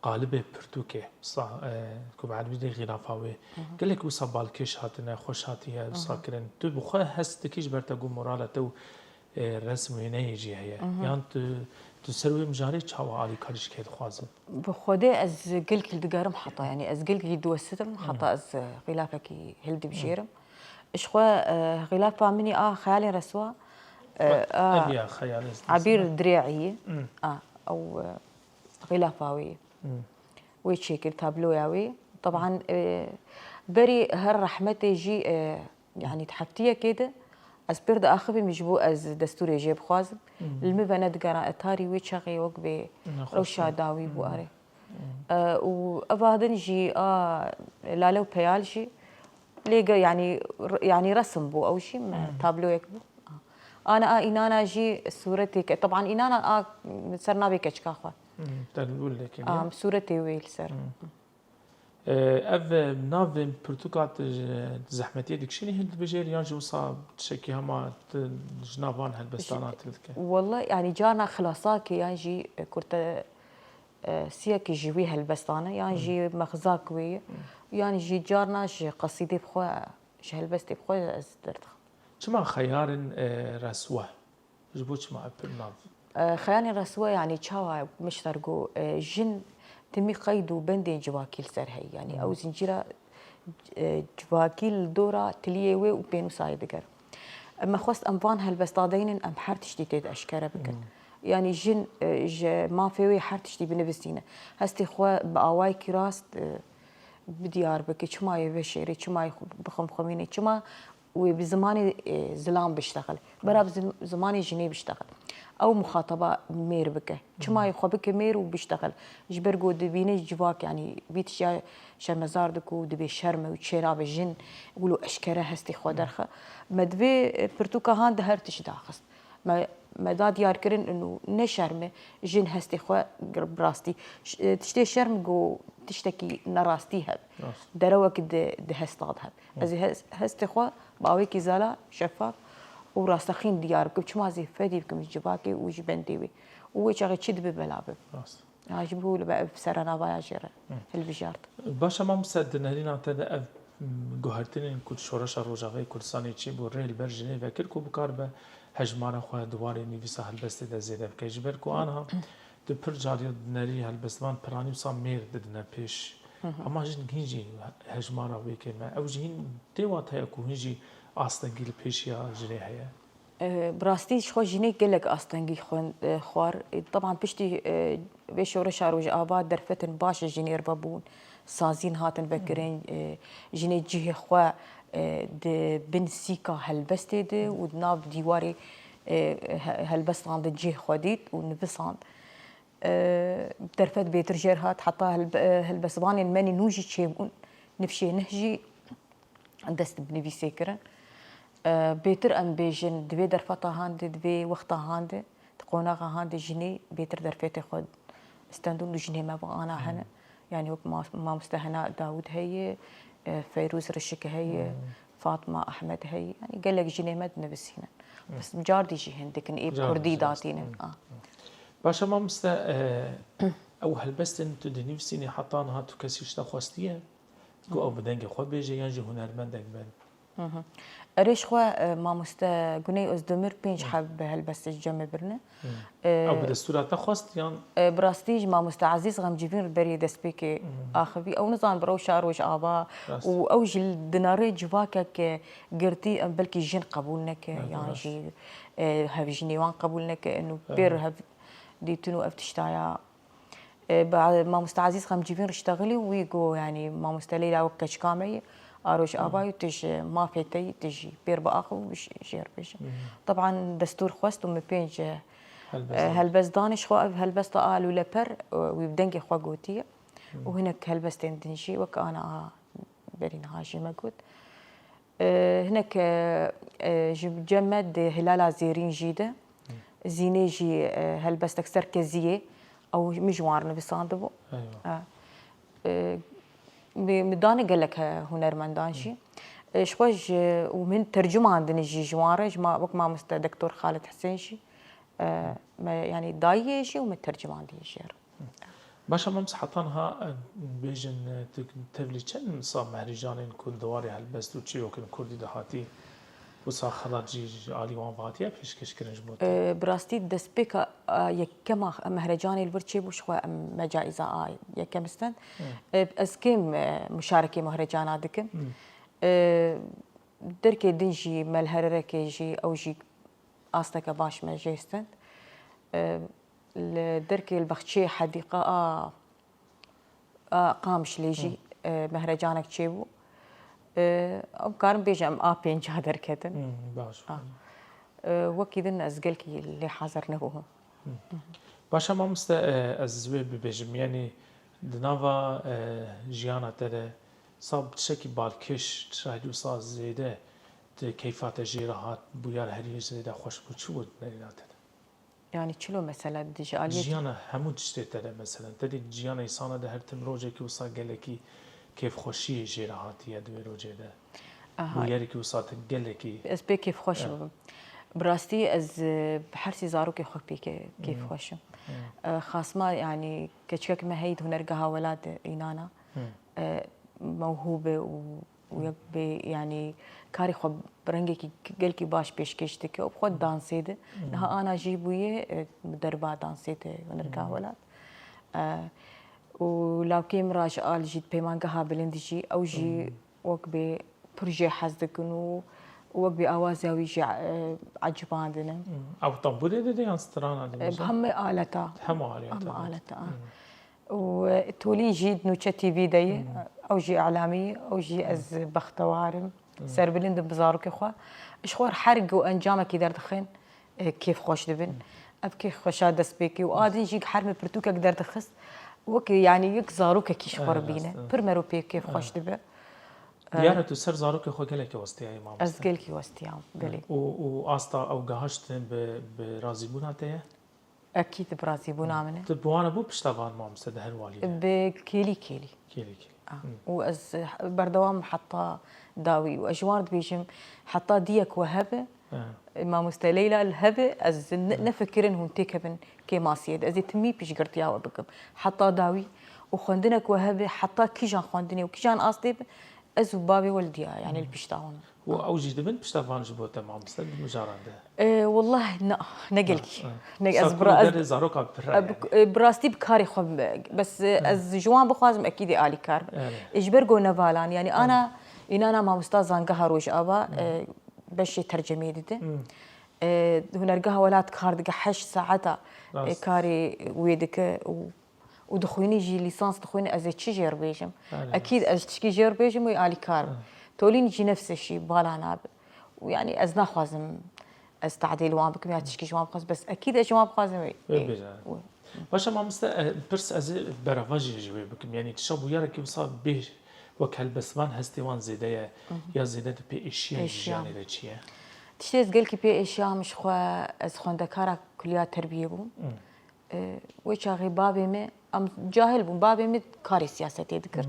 qalibê pirtûkê, wisa, e, ku bi erebî dê xîlafa wê. Gelek wisa balkêş hatine, xweş hatiye wisa kirin. Tu bi xwe hest dikî ji ber te got morala te û, e, resm wêneyê jî heye. Yan tu, tu ser wê mijarê çawa alîkarî ji kê dixwazî? Bi xwedê ez gelkî hildigerim heta, yanî ez gelkî diwesitim heta ez, e, xîlafekî hildibijêrim. Ji xwe, e, xîlafa min î a xeyalên reswa, e, Ev, a ev ya xeyalê Ebîr Dirê'î, a, ew, e, xîlafa wê. Wê çêkir, tabloya wê. Teban, e, berî her rehmetê jî, e, yanî di heftiyekê de ez pêr diaxivîm ji bo ez destûrê jê bixwazim. Li min venedigeran etarî wê çaxê wek bê rewşa dawî bû, are. E, û eva din jî a Lale û Peyal jî lê ge-, yanî, r-, yanî resim bû, ew jî me tabloyek bû. Ana a înana jî sûretê ke-, teban înana a ser navê keçika xwe. Te li wî lêkî A, sûretê wê li ser. E, ev, e, navê pirtûka tu ji zehmetiyê dikişînî hildibijêrî yan jî wisa tiştekî hema tu ji nav van helbestana tu dike? Walla, yanî carna xilasakê yan jî, e, kurte, e, siyekî ji wî helbestane, yan jî mexzak wê ye, yan jî carna ji qesîdê bi xwe, ji helbestê bi xwe ez derdixim. Çima xeyarên, e, reswe? Ji bo çima ev pir nav? E, xeyalên reswe, yanî çawa mişter got, e, jin timî qeyd û bendên civakî li ser heye. Yanî ew zincîra, e, civakî li dora tiliyê wê û pênûsayê diger. E, me xwest em van helbesta deynin, em her tiştî tê de eşkere bikin. Yanî jin, e, ji mafê wê her tiştî binivîsîne. Hestê xwe bi awayekî rast, e, bi diyar bike. Çima yê veşêrê, çima yê xwe bixemxemîne, çima wê bi zimanê, e, zilam biştexil. Bera bi zim-, zimanê jinê biştexil. Ew muxataba mêr bike. Çima yê xwe bike mêr û biştexil. Ji ber ku dibîne civak, yanî vî tiştiya şermezar dike û dibê şerm e û çênabe jin wilo eşkere hestê xwe derxe. Me di vê, e, pirtûka han de her tişt daxist. Me, me da diyarkirin û ne şerm e jin hestê xwe bi rastî. Ş-, e, tiştê şerm go tiştekî nerastî hebe. Rast. Derewekî di, di hesta de hebe. Ez ê hes-, hestê xwe bi awekî zala, şefaf û rastexîn diyar bikim. Çima ez ê fedî bikim ji civakê û ji bendê wê. Û wê çaxê çi dibe bela bibe. Rast. Ya ji bo li be ev serenavaya jê re hilbijart. Baş e, mamoste, di nerîna te de ev, m, guhertinên ku di Şoreşa Rojavayê Kurdistanê çêbû rê li ber jinê vekir ku bikaribe hejmara xwe di warê nivîsa helbestê de zêde bike. Ji ber ku anha tu pir carî dinerî helbestvan piranî wisa mêr didine pêş. Ama jin hîn jî hejmara wê kêm e. Ew jî hîn tê wateya ku hîn jî astengî li pêşiya jinê heye. E, bi rastî ji xwe jinê gelek astengî xwend, e, xwar. E, teban piştî, e, vê şoreşa Rojava derfetên baş ji jinê re vebûn, sazîn hatin vekirin, e, jinê cihê xwe, e, di bin sîka helbestê de û di nav dîwarê, e, he-, helbestan de cihê xwe dît û nivisand. E, derfet bêtir jêr hat, heta helbe-, e, helbestvanên me nî nû jî çêbûn, nifşê nih jî dest bi nivîsê kirin. E, bêtir em bêjin, di vê derfeta han de, di vê wexta han de, di qonaxa han de jinê bêtir derfetê xwe stendûn û jinê me va ana hene. Yanî wek ma-, mamoste Hena Dawud heye, e, Feyrûz Rişik heye, Fatma Ahmed heye. Yanî gelek jinê me dinivîsînin. Bes cardî jî hindik in ê bi kurdî datînin. A. Baş e mamoste, e, ew helbestên tu dinivîsînî heta niha tu kesî ji te xwestiye ku ew bi dengê xwe bêje yan jî hunermendek be? Erê ji xwe, e, mamoste Guney Ozdemir pênc heb helbestê ji cem me birine. E, Ew bi destûra te xwest yan? E, bi rastî ji mamoste Ezîz Xemcivîn li berê destpêkê axivî. Ew nizan bi rewşa Rojava Rast. Û ew jî dinare civakek, e, girtî, em belkî jin qebûl neke, Evet, yan rast. jî, e, hevjinê wan qebûl neke, û pêr Evet. hev dîtin û ev tiştaya. E, ba-, mamoste Ezîz Xemcivîn riştexilî û wî got, yanî, mamoste Leyla wek keçika me yî, a Rojava yî, tu ji mafê te yî, tu jî pêr biaxivî û ji-, jêr bêje. Teban destûr xwest û min pênc, e, Helbest. e, helbest danê ji xwe, ev helbesta a lûleper, e, wî bi dengê xwe gotiye. Û hinek helbestên din jî wek ana a berî niha jî me got. E, hinek, e, e, ji cem me di Hilala Zêrîn jî de. Zînê jî, e, helbestek ser keziyê, ew min ji wan re nivisandibû. Eywa. E, e, mi, mi dane gelek, e, hunermendan jî. E, ji xwe ji, û min tercumandinê jî ji wan re, ji ma, wek mamoste Doktor Xalid Hisên jî. E, me, yanî dayiyê jî û me tercimandiyê jê re. Baş e, mamoste, heta niha, e, bêjin, e, tu tevlî çend sal mehrîcanên ku di warê helbest û çîrokên kurdî de hatî, wisa xelat jî ji alî wan ve hatiye pêşkêşkirin ji bo te? E, bi rastî destpêka, e, yekema mehrecanê li vir çêbû, ji xwe em me caîza a yekem stend. E, ez kêm, e, muşarekê mehrecana dikim. E, derkê din jî, me li Hererekê jî, ew jî asteke baş me jê stend. E, li derkê li baxçeyê hedîqa a, a Qamişlê jî, e, mehrecanek çêbû. E, em karin bêjin em a pênca derketin. Hmm, baş. A. E, wekî din ez gelkî lê hazir nebûm. Baş e mamoste, e, ez wê bibêjim, yanî di nava, e, jiyana te de sa bi tiştekî balkêş, tiştekî wisa zêde di keyfa te jê re hat, bûyar herî zêde xweş bû, çi bû di neyna te de? Yanî çilo mesela di ji aliyê Jiyana hemû tiştê te de, meselen, te dî jiyana însana de her tim rojekî wisa gelekî kêfxweşiyê jê re hatiye di wê rojê de? Aha. Bûyerekî wisa te gelekî Ez pê kêfxweş Evet. bibim. Bi rastî ez, e, bi hersî zarokê xwe pê ke-, kêfxweş im. E, xasma, yanî keçikek me heyî di Hunergeha Welat de înana. E, mewhûb e û, û yek bê, yanî karê xwe bi rengekî gelkî baş pêşkêş dike û bi xwe dansê de. Niha ana jî bûye, e, bi derba dansê de Hunergeha Welat. E, û lawkê min Raj Al jî di Peymangeha Bilind jî, ew jî wek bê pir jê hez dikin û, û wek bê awaza wî jî, e, ecibandin e. Hmm. Ew tembûrê dide yan strana dide? E, bi hemî aleta. Hemû aleta. Hemû aleta, a. Hmm. Û, e, Tolîn jî di Nûçe T V de ye. Hmm. Ew jî îlamî ye, ew jî ez bextewar im. Hmm. Serbilind im bi zarokê xwe. Ji xwe re her ku encamekî derdixin, e, kêfxweş dibin. Ev kêfxweşa destpêkê û a din jî her me pirtûkek derdixist, wekî, yanî, yek zarokekî ji xwe re bîne. Pir mero pê kêfxweş dibe. Diyar e tu ser zarokê xwe gelekî westiyayî, mamoste. Ez gelekî westiyam, belê. Û, û asta ew gehiştin bi, bi razîbûna te ye? Ekîd bi razîbûna min e. Tu bi wan re bû piştevan, mamoste, di her walî de? Bi kêlî kêlî. Kêlî kêlî. Ah, û ez berdewam heta dawî û ez ji wan re dibêjim, heta diyek we hebe, mamoste Leyla li hebe, ez ne, nefikirin hûn têkevin kêmasiyê de. Ez ê timî piştgirtiya we bikim. Heta dawî û xwendinek we hebe, heta kîjan xwendinê û kîjan astê be, ez û bavê we li diya, yanî li pişta hûn. Û ew jî dibin piştevan ji bo te, mamoste, di mijaran de? E, wellahî na, ne gelkî. Ha, ha. Ne, ez Sa bi ra-, ku ez derê zaroka bi pir e, bi, e, bi rastî bi karê xwe bi-, bes, e, ez ji wan bixwazim ekîdî alîkar bin. Evet. E, ji ber ku nevalan, yanî ana, înana mamosta zangeha Rojava, e, beşê tercemeyê didin. Hmm. E, Hunergeha Welat kar dike, heşt saeta e, Rast. karê wê dike û û dixwînî jî lîsans dixwînî, ez ê çi jêr bêjim? Belê, Ekîd rast. ez tişkî jêr bêjim wê alîkar be. Tolîn jî nefse şî bala nabe. Û yanî ez naxwazim ez tadîl wan bikim ya tişkî ji wan bixwazim, bes ekîd ez ji wan bixwazim wê. Wê bêje. Baş e mamoste, e, pirs ez ê berava jî ji wê bikim. Yanî tişa bûyerekî wisa bê wek helbestvan hestê wan zêde ye ya zêde tu pê êşiya ji Êşiya. jiyanê re çi ye? Tiştê ez gelkî pê êşiyam ji xwe, ez xwendekara kuliya terbiyê bûm. E, wê çaxê bavê min, em cahil bûn, bavê min karê siyasetê dikir.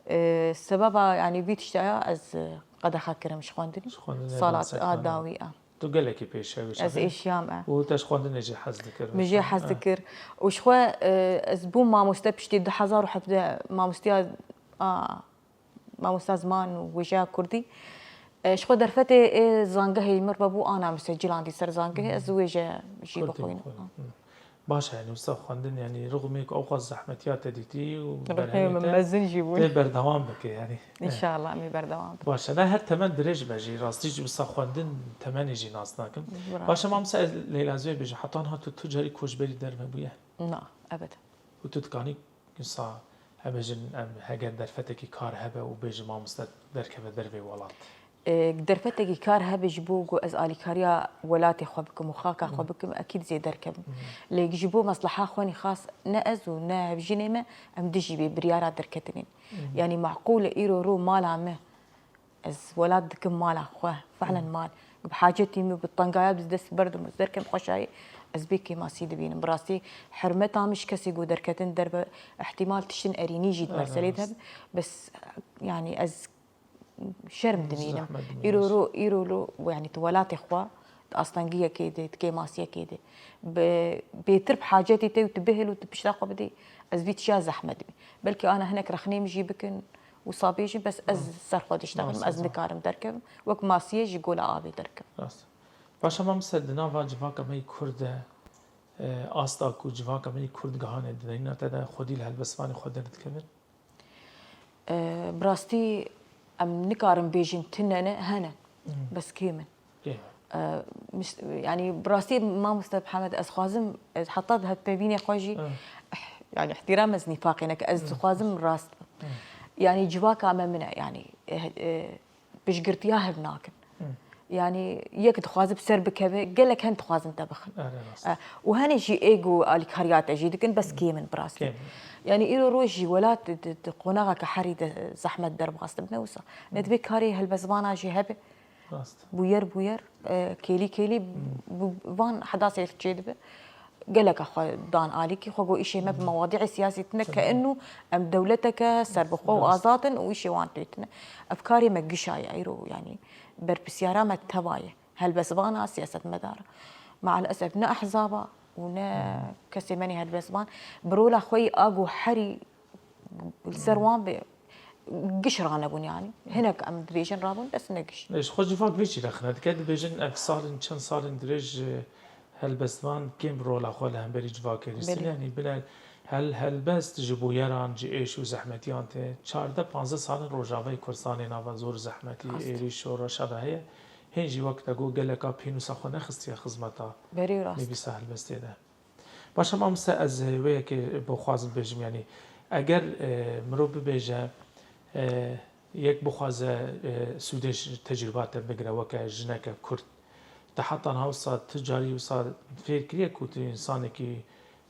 E, sebeba, yanî vî tişta ya ez, e, qedexe kirim ji xwendinê. Ji xwendinê Sala dawî a. Tu gelekî pêşew Ez êşiyam e. Û te ji xwendinê jî hez dikir. Min jê hez dikir. Û ji xwe, e, ez bûm mamoste piştî du hezar û hevdeh mamosteya, a, mamosta ziman û wêjeya kurdî. E, ji xwe derfetê ê zangehê mir ve bû ana min se cilandî ser zangehê, ez wêje jî Kurdî bixwînim. bixwînim. Baş e, yanî wisa xwendin, yanî rixmê ku ewqas zehmetiya te dîtî û Rixmê berhemê min te mezin jî bûn. tê berdewam bike, yanî. İnşallah em ê berdewam bikin. Baş e, ne her temen dirêj be jî, rastî jî wisa xwendin temenê jî nas nakin. Bravo. Baş e, mamosta ez Leyla ez wê bêjim, heta niha tu, tu carî koçberî derve bûye? Na, ebed. Û tu dikanî wisa, em bêjin, em heger derfetekî kar hebe û bêjin mamoste derkeve dervê welat? E, derfetekî kar hebe ji bo ku ez alîkariya welatê xwe bikim û xaka xwe bikim, ekîd zê derkevim. Lê ji bo mesleha xwe nîxas ne ez û ne hevjînê me, em dijî vê biryara derketinê. Yanî maqûl e îro ro mala me, ez welat dikim mala xwe, fehlen mal. Bi hacetî min, bi tengaya bi dest berdim û derkem xweşayê, ez bê kêmasî dibînim. Bi rastî hermeta min ji kesê ku derketin derve, ihtimal tiştin erînî jî di Aynen, merselê de rast. hebe. Bes, yanî ez şerm dimînim. Zehmet dimînim. Îro ro, îro ro, yanî tu welatê xwe, di astengiyekê de, di kêmasiyekê de. Bi, bêtir bi hacetê te û tu bihêl û tu pişta xwe bidî, ez vî tişiya zehmet dimînim. Belkî ana hinek rexnê min jî bikin, wisa bêjin, bes ez Hı. ser xwe diştexim, Rast, ez rast. nikarim derkevim. Wek masiyê ji gola avê derkevim. Rast. Baş e mamoste, di nava civaka me yî Kurd de, e, asta ku civaka me yî Kurd gihane di derîna te de xwedî li helbestvanê xwe derdikevin? E, bi rastî em nikarin bêjin tune ne, hene. Hmm. Bes kêm in. Kêm. E, mis-, yanî bi rastî mamoste Mihemed, ez xwazim, ez heta di hevpeyvînê xwe jî, Hmm. eh, yanî ihtiram ez nîfaqê neke, ez Hmm. dixwazim rast bim. Hmm. Yanî civaka me min e, yanî, eh, eh, piştgirtiya hev nakin. Hmm. Yanî yek dixwaze bi ser bikeve, gelek hen dixwazin te bixin. Erê rast. Eh, û henê jî êg û alîkariya te jî dikin, bes kêm in bi rastî. Kêm. Yanî îro roj jî welat di, di, di qonaxeke herî de zehmet derbas dibine wisa. Ne divê karê helbestbana jî hebe. Rast. Bûyer bûyer, e, kêlî kêlî bi van hedasê çêdibe. Geleka xwe dan alîkî, xwe got îşê me bi mewadîê siyasî tune ke inu em dewleteke serbixwe û Rast. azad in û îşê wan tê tune. Ev karê me gişa ye, îro, yanî berpirsiyara me teva ye. Helbestvan a, siyasetmedar a. Mealesef ne ehzab a û ne kesê me nê helbestvan bi rola xwe yî a ku herî li ser wan be giş ranebûn, yanî. Hinek em dibêjin rabûn, bes ne giş. Ji xwe civak vê çî rexne dike, dibêjin ev salin, çend salin dirêj, e, helbestvan kêm rola xwe li hemberî civakê lîstin. Belê. Yanî bine hel-, helbest ji bûyeran, ji êş û zehmetiyan tê. Çardeh panzdeh salin Rojavayê Kurdistanê nava zor, zehmetî, Rast. êrîş û reşa de heye. Hên jî wek te got geleka pênûsa xwe nexistiye xizmeta Berê rast. nivîsa helbestê de. Baş e mamoste, ez wê yekê bo xwazim bêjim, yanî eger, e, mirov bibêje, e, yek bixwaze, e, sûdê ji tecrûba te bigire weke jineke Kurd, te heta niha wisa tu carî wisa fêr kiriye ku tu însanekî,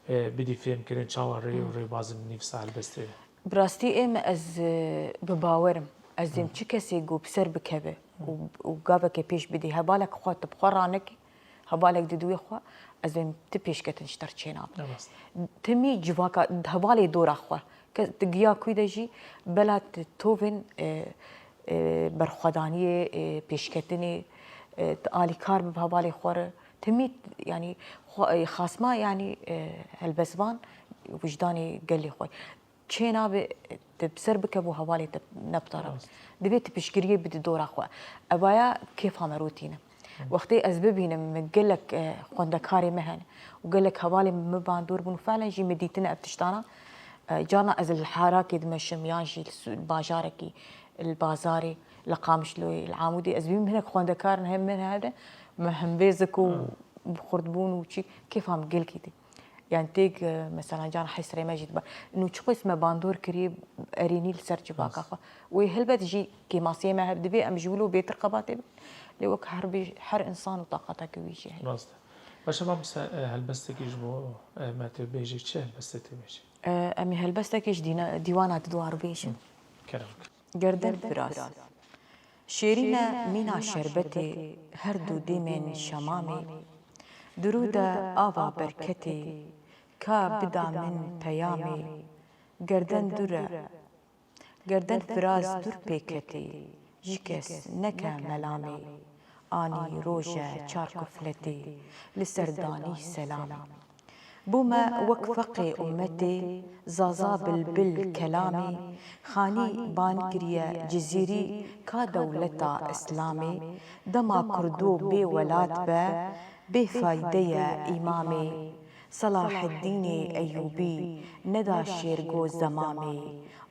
e, bidî fêhmkirin çawa rê û rêbazên nivîsa helbestê? Bi rastî ê me ez, e, bi bawer im. Ez êm çi kesê ku bi ser bikeve û, û gaveke pêş bidî, hevalek xwe tu bi xwe ranekî, hevalek didûyê xwe, ez êm ti pêşketin ji te re çênabe. Ne rast. Timî civaka, hevalê dora xwe. Ke tu giya kû de jî, bela tu tovên, e, e, berxwedaniyê, e, pêşketinê, e, tu alîkar bibe hevalê xwe re. Timî, yanî, xwe, e, xasma, yanî, e, helbestvan wijdanê gelê xwe. Çênabe tu bi ser bikevî û hevalê te ne bi te re be. Rast. Divê tu piştgiriyê bidî dora xwe. Evaya kêfa me rûtîne. Hı. Wextê ez bibînim min gelek, e, xwendekarê me hene û gelek hevalên min bandor bûn û fehlen jî min dîtine ev tiştana. E, carna ez li Harakê dimeşim yan jî li su-, bajarekî, li bazarê, li Qamişloyê, li Amûdê, ez bînim hinek xwendekar hene min hene Me hembêzik û bi xurtbûn û çi kêfa min gelkî tê. Yani têk, e, mesela can hesrê me jî dibe. Nû çiqas me bandor kirî erênî li ser civaka xwe. Wê helbet jî kêmasiyê me hev divê em ji wilo bêtir qebatê bin. Lê wek her bî-, her insan û taqata ke wî jî heye. Rast e. Paşa mam se, e, helbestekî ji bo, e, me tê bêjî, çi helbestê tê bêjî? E, em ê helbestekî ji dîna-, dîwana di dwar bêjin. Kerem. Gerden firaz. Şêrîne mîna şerbetê, her du dêmên şemamê. Dirû de ava berketê, ka bida min peyamê. Gerden dûr e, gerden firaz dûr pê ketê, ji kes neke melamê. Anî roje çar kufletê, li ser danî selamê. Bû me wek feqê ummetê, zaza bilbil kelamê, xanî ban kiriye Cizîrî ka dewleta Îslamê, dema Kurdo bê welat be, bê fayde ye îmamê. Selaheddînê Eyûbî neda şêrgo zemamê,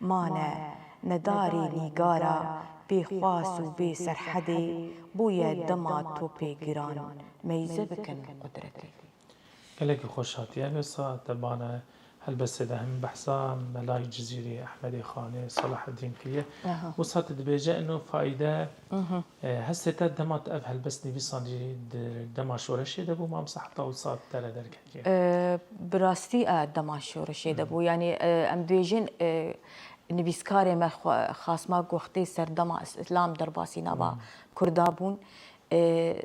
mane nedarê nîgara, bê xwas û bê serhedê, bûye dema topê giran, meyze bikin qudretê. Gelekî xweş hatiye. Wisa te bana helbestê de him behsa Melayê Cizîrî, Ehmedê Xanê, Selaheddîn kiriye. Aha. Wisa tu dibêje ino faîde, e, hestê te dema tu ev helbest nivîsandî di dema şoreşê de bû, mamsa heta wisa te re derketiye? E, bi rastî, e, dema şoreşê de bû. Yani, e, em dibêjin, e, nivîskarê me xwe-, Xasma Goxtê serdema Îslam derbasî nava Kurda bûn. E,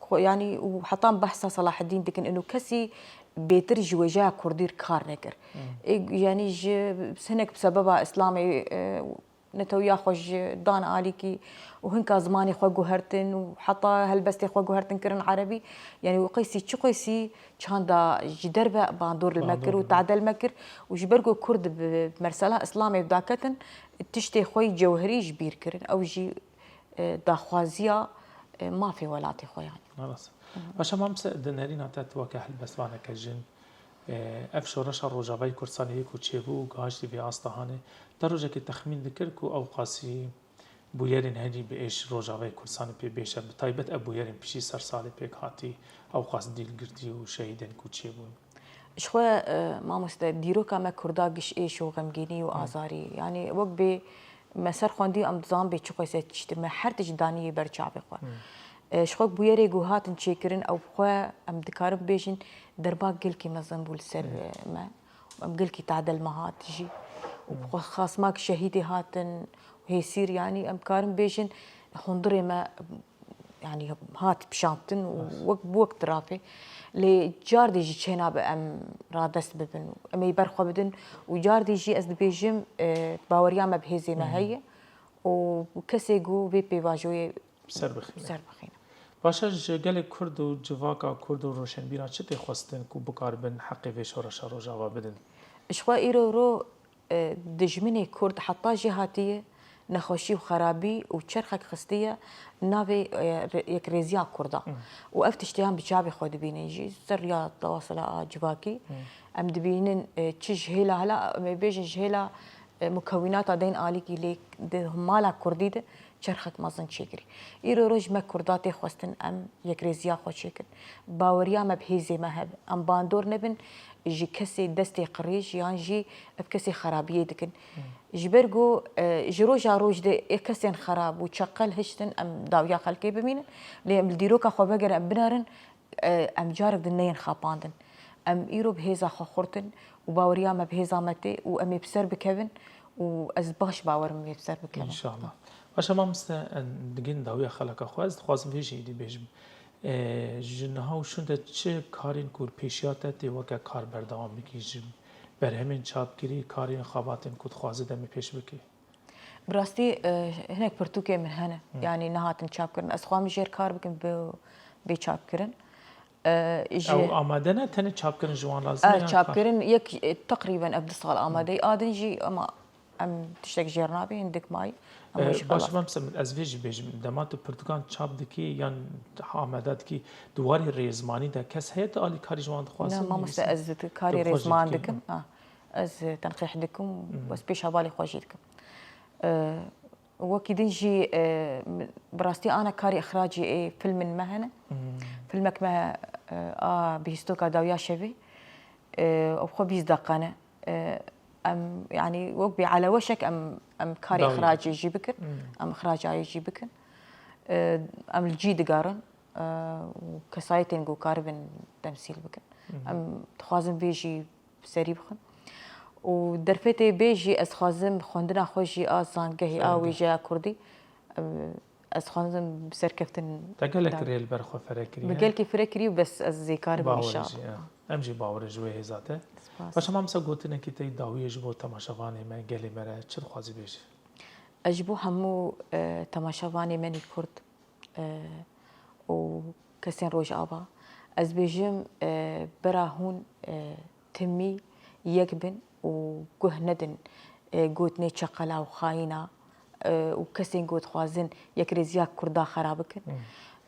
xwe, yanî û heta em behsa Selaheddîn dikin, ino kesî bêtir ji wêjeya Kurdî r kar nekir. Ê, yanî ji hinek bi sebeba Îslamê, e, netewiya xwe ji dan alîkî û hinka zimanê xwe guhertin û heta helbestê xwe guhertin kirin erebî. Yanî wê qeysî çi qeysî çanda ji derve bandor li me kir û tadel me kir û ji ber ku Kurd bi mersela Îslamê daketin, tiştê xwe yî cewherî ji bîr kirin. Ew jî e, daxwaziya, e, mafê welatê xwe yanî. Rast. Paşa mam se di nerîna te tu weke helbestvaneke jin, e, ev şoreşa Rojavayê Kurdistanê yê ku çêbû û gihiştî vê asta hanê, te rojekê texmîn dikir ku ew qasî bûyerên herî bi êş Rojavayê Kurdistanê pê bêş e, bi taybet ev bûyerên piştî ser salê pêk hatî, ew qas dîlgirtî û şehîdên ku çêbûn? Ji xwe, e, mamoste, dîroka me Kurda giş êş û xemgînî û azarî. Yanî wek bê me ser xwendî, em dizanin bê çi qese tiştir me her tişt daniyê ber çavê xwe. E, ji xwe bûyerê ku hatin çêkirin, ew bi xwe em dikarin bêjin derba gelkî mezin bû li ser, e, me. Em gelkî tadel me hat jî. Û bi xwe xasmak şehîdê hatin, hêsîr, yanî em karin bêjin hundirê me yanî hat pişantin û wek, wek tirafê. Lê cardê jî çênabe em radest bibin. Em ê ber xwe bidin û cardê jî ez dibêjim, e, baweriya me bi hêzê me heye û kesê ku vê pêvajoyê ser bixîne. Ser bixîne. Paşa ji gelê Kurd û civaka Kurd û roşenbîran çi tê xwestin ku bikaribin heqê vê şoreşa Rojava bidin? Ji xwe îro ro e, dijminê Kurd heta jêhatî ye, nexweşî û xerabî û çerxek xistiye navê, e, re-, yekrêziya Kurda. Û ev tişteyan bi çavê xwe dibînin jî. Ser riya tewasila a civakî, em dibînin, e, çi ji hêla hela, em ê bêjin ji hêla, e, mukewînata deyn alîkî lê di mala Kurdî de çerxek mezin çêkirî. Îro roj me Kurda tê xwestin em yekrêziya xwe çêkin. Baweriya me bi hêzê me hebe. Em bandor nebin ji kesê destê qirêj yan jî ev kesê xerabiyê dikin. Ji ber ku, e, ji roja roj de ê kesên xerab û çeqel hiştin em dawiya xelkê bimînin. Lê em li dîroka xwe vegerin em binarin, e, em carek din neyên xapandin. Em îro bi hêza xwe xurt in û baweriya me bi hêza me tê û em ê bi ser bikevin û ez baş bawer im em ê bi ser bikevin. Înşallah. Baş e mamoste, em digihîn dawiya xeleka xwe. Ez dixwazim vê jî êdî bêjim. E, ji niha û şûnde çi karên ku li pêşiya te tê weke kar berdewam bikî? Ji berhemên çapkirî, karên xebatên ku dixwazî demê pêş bikî? Bi rastî, e, hinek pirtûkê min hene. Hı. Yanî nehatin çapkirin. Ez dixwazim jêr kar bikim, bi, bê çapkirin. E, ji Ew amade ne, tenê çapkirin ji wan lazim e, e, yan çapkirin yek, e, teqrîben ev du sal amade ye. A din jî, ama em tiştek jêr nabê, hindik mayî. Em E, wê ji baş xelas. Mamoste, ez vê jî bêjim. Dema tu pirtûkan çap dikî yan amade dikî, di warê rêzmanî de kes heye tu alîkarî ji wan dixwazî? Na, mamoste, nivîsî? Ez di karê rêzman dikim. Ha. Ez tenqîh dikim û ez pêşhevalê xwe jî dikim. E, Wekî din jî, e, bi rastî ana karê îxracê ê filmin me hene. Filmek me, e, a bihîstoka dawiya şevê, e, ew xwe bîst deqa ne. E, em, yanî wek bî eleweşek em, em karê Dawî. îxracê jî bikin. Em îxracayê jî bikin. E, em li cî digerin, e, û kesayetên ku karibin temsîl bikin. Em dixwazin vê jî bi serî bixin. Û derfetê bê jî ez xwazim xwendina xwe jî a zangehê, a Zangeh. wêjeya kurdî, e, ez xwazim bi serkeftin Te gelek da. rê li ber xwe fere kiriye. Bi gelkî fire kiriye, bes ez zê karibim Bawer inşallah. jî, ya. Em jî bawer ji wê hêza te. Spas. Paşa Mamsa, gotinekî te dawiyê ji bo temaşevanê me, gelê me re çi dixwazî bêjî? Ez ji bo hemû, e, temaşevanê me nî kurd, e, û kesên Rojava, ez bêjim, e, bira hûn, e, timî yek bin û guh nedin, e, gotinê çeqela û xayîna, e, û kesên ku dixwazin yekrêziya Kurda xera bikin.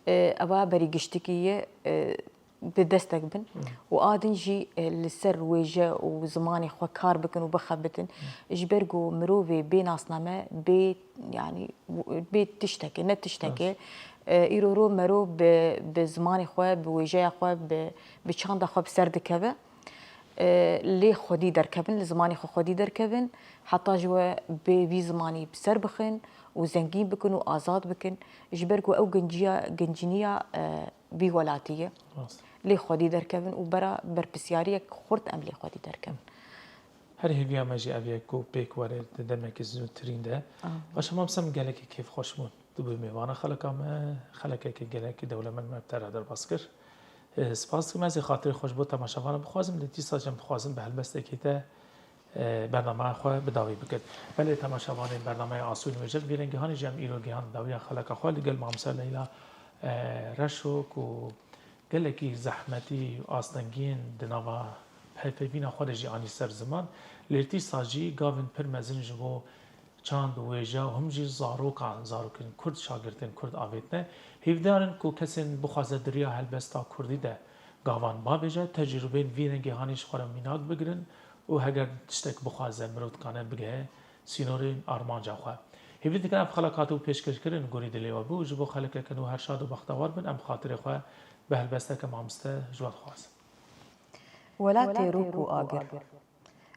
E, eva berî giştikî ye, e, bi destek bin. Û a din jî, e, li ser wêje û zimanê xwe kar bikin û bixebitin. Ji ber ku mirovê bê nasname, bê, yanî, bê tiştekê, ne tiştekê, e, îro ro merov bi, bi zimanê xwe, bi wêjeya xwe, bi, bi çanda xwe bi ser dikeve. E, lê xwedî derkevin, li zimanê xwe xwedî derkevin, heta ji we bê vî zimanî bi ser bixin û zengîn bikin û azad bikin. Ji ber ku ew genciya, gencîniya, e, vî welatî ye. Rast. Lê xwedî derkevin û bera berpirsiyariyek xurt em lê xwedî derkevin. Her hêviya me jî ev ye ku pêk were di demekî zûtirîn de. Amin. Paşa Mamsa, min gelekî kêfxweş bûn. Tu bû mêvana xeleka me, xelekeke gelekî dewlemend me bi te re derbas kir. E, spas dikim, ez ê xatirê xwe ji bo temaşevanan bixwazim, lê dîsa jî em dixwazin bi helbestekê te, e, bernameya xwe bi dawî bikin. Belê temaşevanên bernameya Asûn Wêjel, vî rengî hanî jî em îro gihan dawiya xeleka xwe li gel Mamse Leyla, e, Reşo ku gelekî zehmetî û astengiyên di nava hevpeyvîna xwe de jî anî ser ziman. Lê dîsa jî gavên pir mezin ji bo çand û wêje û him jî zarokan, zarokên kurd, şagirtên kurd avêtine. Hêvdar in ku kesên bixwaze di riya helbesta kurdî de gavan bavêje, tecrûbeyên vî rengî hanî ji xwe re mînak bigirin û heger tiştek bixwaze, mirov dikane bigihe sînorên armanca xwe. Hêvî dikin ev xelek hatibû pêşkêşkirin, gorî dilê we bû û ji bo xelekeke nû her şad û bextewar bin, em xatirê xwe bi helbesteke mamoste ji we dixwazin. Welatê rûk û agir.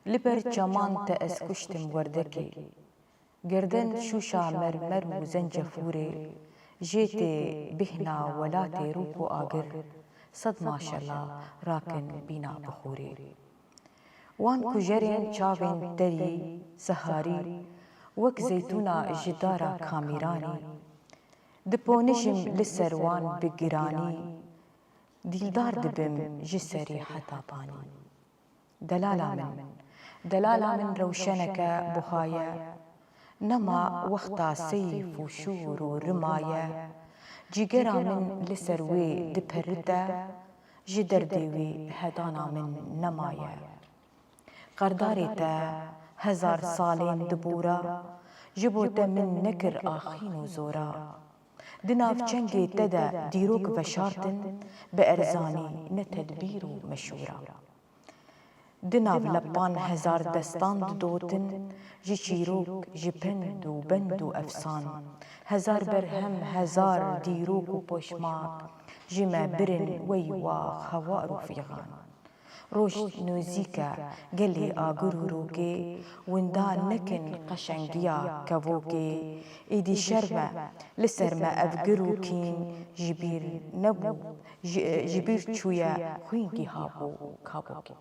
Li ber çeman te ez kuştim werdekê. Gerden şûşa mermer û zencefûrê, jê tê bîhna welatê rûk û agir, sed maşela rakin bîna bixûrê. Wan kujerên çavên terî, seharî, wek zeytûna ji dara Kamîranî, diponijim li ser wan bi giranî, dîldar dibim ji serî heta panî. Delala min, delala min rewşeneke buha ye, nema wexta seyf û şûr û rima ye, cîgera min li ser wê diperite, ji derdê wê hedana min nemaye. Qerdarê te hezar salên dibûra, ji bo te min nekir axîn û zora. Di nav çengê te de dîrok veşartin, bi erzanî ne tedbîr û meşûra. Di nav lepan hezar destan didotin, ji çîrok, ji pend û bend û efsan. Hezar berhem, hezar dîrok û poşmak, ji me birin wey wax hewar û fîxan. Roj nozîk e, gelê agir û rokê, winda nekin qeşengiya kevokê, êdî şerm e, li ser me ev gir û kîn ji bîr nebû, ji, ji bîr çûye xwîn gîhabû kabokê.